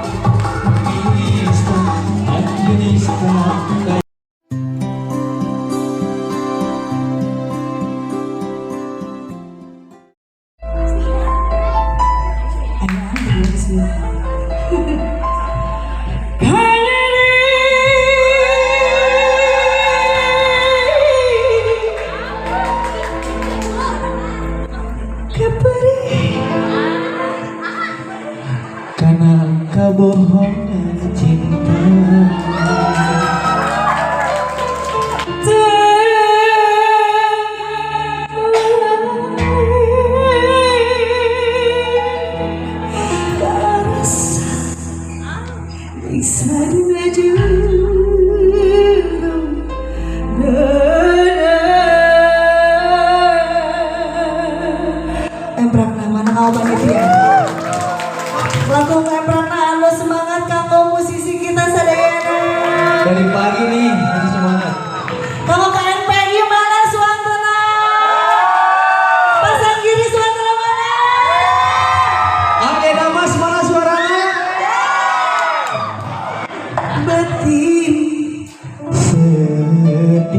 Nista, anjeun nista. Ayan, bismillah. Kaperih Kana kabohongan cinta. Karasa nyiksa dina jero dada. Emprakna mana kau panitia? Langkung emprakna anu semangat kanggo musisi kita sadayana. Dari pagi nih masih semangat. Kanggo KNPI mana suantana? Pasanggiri suantana mana? Oke, Damas, mana suaranya? Batin Sedih,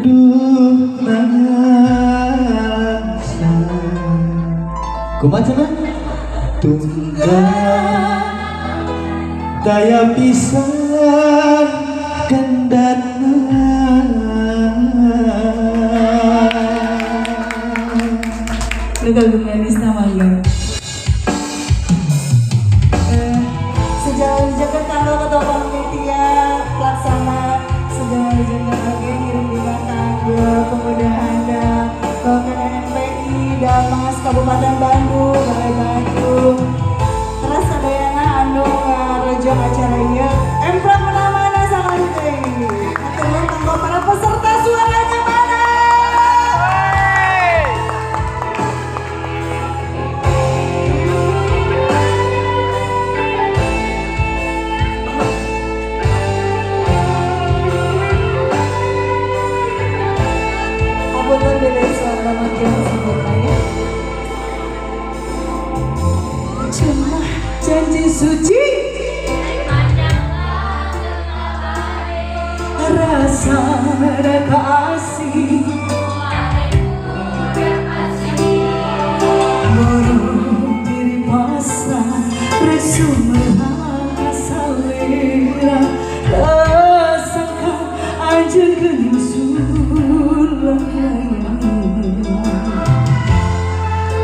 duh nalangsa. Kumaha cenah? Tunggal daya pisan kendatna. Lu kagungan nista mangga. Sejalan jaga kanggo ketua panitia pelaksana, sejalan jaga oge ngirim dina kanggo pemuda handap KNPI Damas Kabupaten Bandung, Balai Bandung. Terus sadayana anu ngarojong acara ieu. Emprak mana sakali deui. Hatur nuhun kanggo para peserta, suaranya mana? Hapunten bilih suara makin sempurna ya. Cuma janji suci rasa kasih Boro diri pasrah resumeha salira Tersangka anjeun geuning sulaya.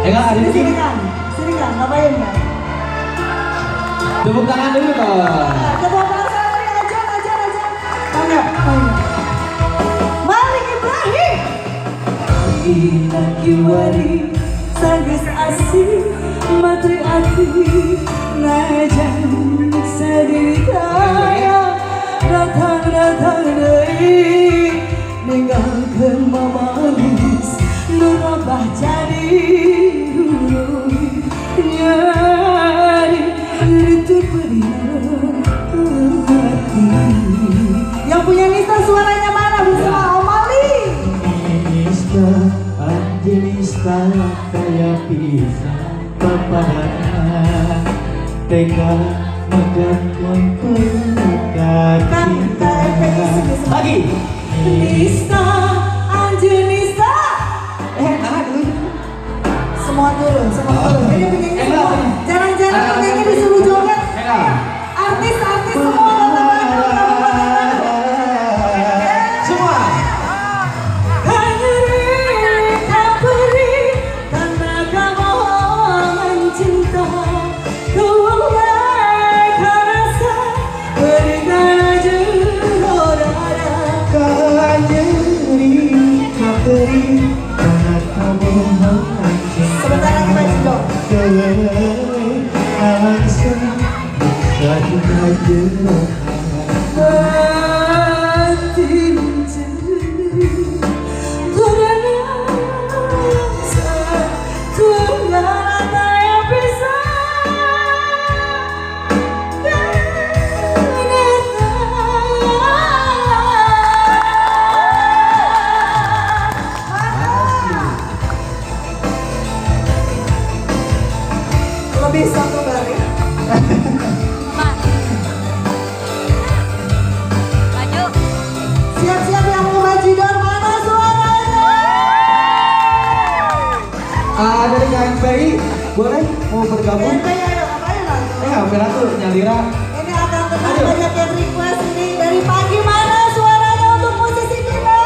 Enggak, ada Sini, lagi. sini kan, sini kan, ngapain kan? Tepuk tangan dulu dong. Ketua pelaksana tadi aja, aja, aja. Mangga, mangga. Malik Ibrahim. Dina kiwari sanggeus asih matri ati najan nyiksa diri kaya datang datang deui ninggalkeun mamanis nu robah jadi nyeri itu perih hati. Yang punya Nista suaranya mana, Bu Semua Om Ali? Nista, anjeun nista kaya pisan papadana tega megatkeun peluka Kan cinta. KNPI sini semua. Lagi. Nista, anjeun nista. Eh, nah dulu. Semua turun, semua turun. Ini penyanyi Eh, semua. enggak. Jarang-jarang penyanyi disuruh joget. Enggak. Artis-artis semua Kota Bandung, Kabupaten Bandung. Semua. Kanyeri kaperi karena kabohongan cinta Keulai karasa perih jero dada. Kanyeri kaperi karena kabohongan cinta. Sebentar lagi Pak Cindo. Kewewe nalangsa dina jero. Batin sendiri Turun tunggal daya bisa. Lebih satu balik. Maju. Siap-siap yang mau bajidor, mana suaranya? Dari KNPI boleh mau bergabung? KNPI ayo, ngapain lah? Ngapain aku nyalira? Ini akan tenang banyak yang request ini dari pagi, mana suaranya untuk musisi kita?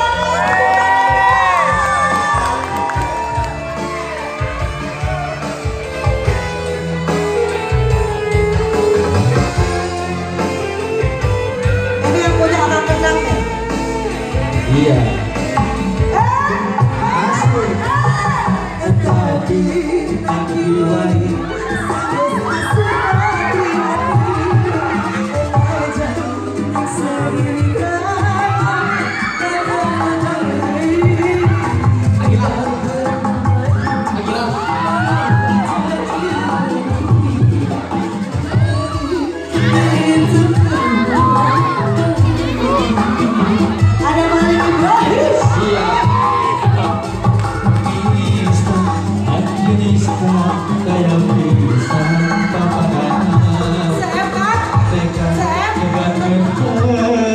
Ini yang punya akan tenang nih. Iya. Asik. Ada Malik Ibrahim. CF kan? CF. Ini aku Lagi.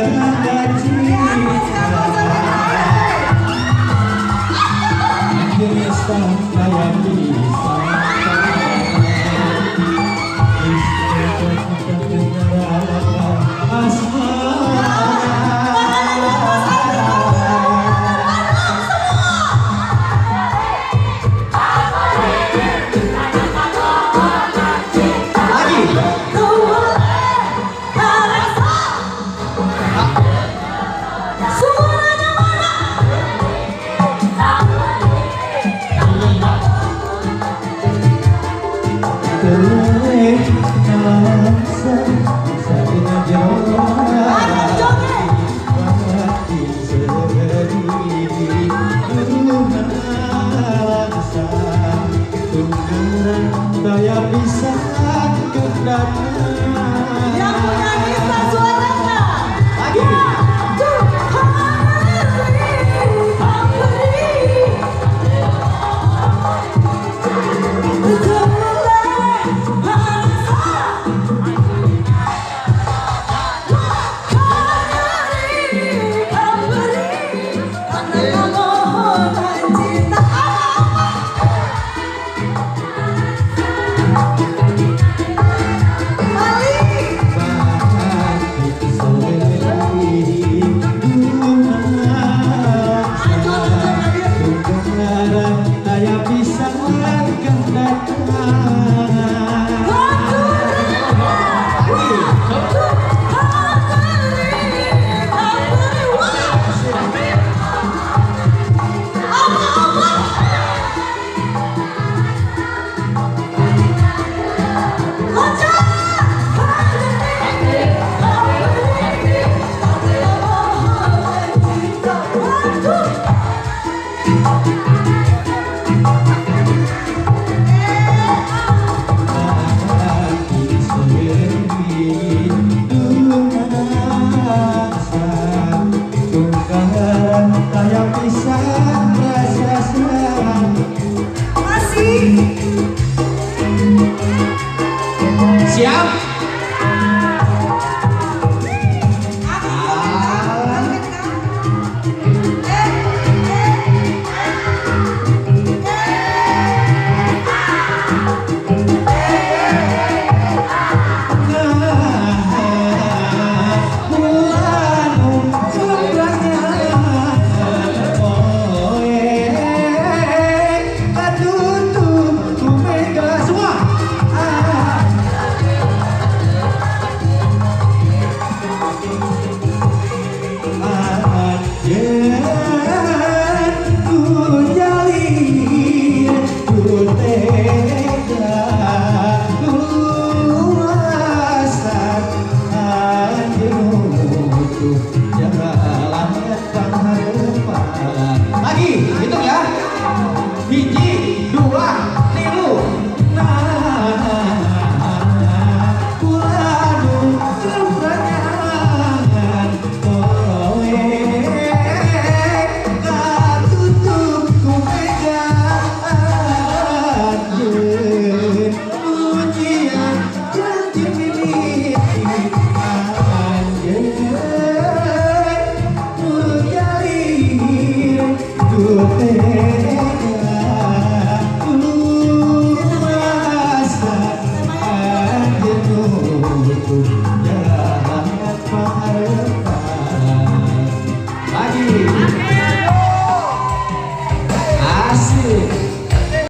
Suaranya mana? Ayo joget. Daya bisa Yang punya Nista.